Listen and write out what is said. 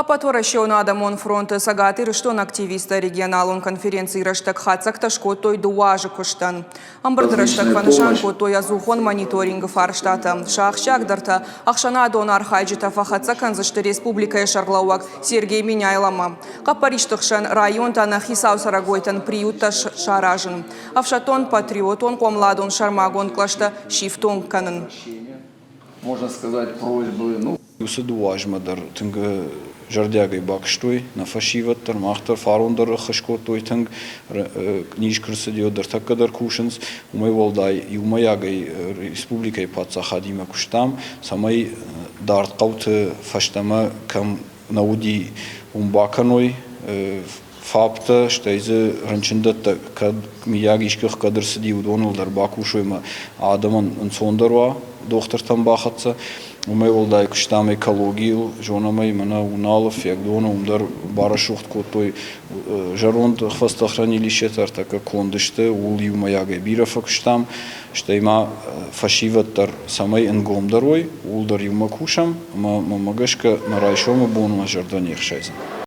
Ӕппӕтуӕрӕсеон адӕмон фронты Цӕгат Ирыстоны активисттӕ регионалон конференцийы рӕстӕг хатдзӕгтӕ скодтой дыууӕ азы куыстӕн. Ӕмбырды рӕстӕг фӕнысан кодтой ӕдзухон мониторингы фарстатӕ. Сӕ ахсджиагдӕртӕ ӕхсӕнадон архайджытӕ фӕхӕццӕ кӕндзысты республикӕйы сӕргълӕууӕг Сергей Меняйломӕ. Хъӕппӕристы хсӕн районтӕ ӕнӕхицау цӕрӕгойтӕн приюттӕ саразын, ӕфсӕддон-патриотон хъомыладон сӕрмагонд кълӕстӕ сифтонг кӕнын. Можно сказать, просьбы, ну, Уыцы дыууӕ азмӕ дӕр тынг зӕрдиагӕй бакуыстой нӕ фӕсивӕд дӕр, мах дӕр фарон дӕр ӕххуыс кодтой тынг, низ куы рцыди, уӕд ӕртӕккӕ дӕр кусынц. Уымӕй уӕлдай иумӕйагӕй республикӕйы паддзахадимӕ куыстам, цӕмӕй дард хъӕуты фӕстӕмӕ кӕм нӕ уыди, уым бакӕной ФАП-тӕ, стӕй дзы рынчындӕттӕ кӕд мыййаг искуы ӕхгӕд ӕрцыди, уыдоныл дӕр бакусой ӕмӕ адӕмӕн ӕнцондӕр уа дохтыртӕм бахӕццӕ. Уымӕй уӕлдай куыстам экологийыл, зонӕм ӕй, мӕнӕ Уналы, Фиагдоны, уым дӕр барӕсугъд кодтой зӕронд хвостохранилищетӕ ӕртӕккӕ конд сты, ууыл иумӕйагӕй бирӕ фӕкуыстам. Стӕй ма фӕсивӕд дӕр цӕмӕй ӕнгомдӕр уой, ууыл дӕр иумӕ кусӕм ӕмӕ мӕнмӕ гӕсгӕ нӕ райсомы бонмӕ зӕрдӕ не хсайдзӕн.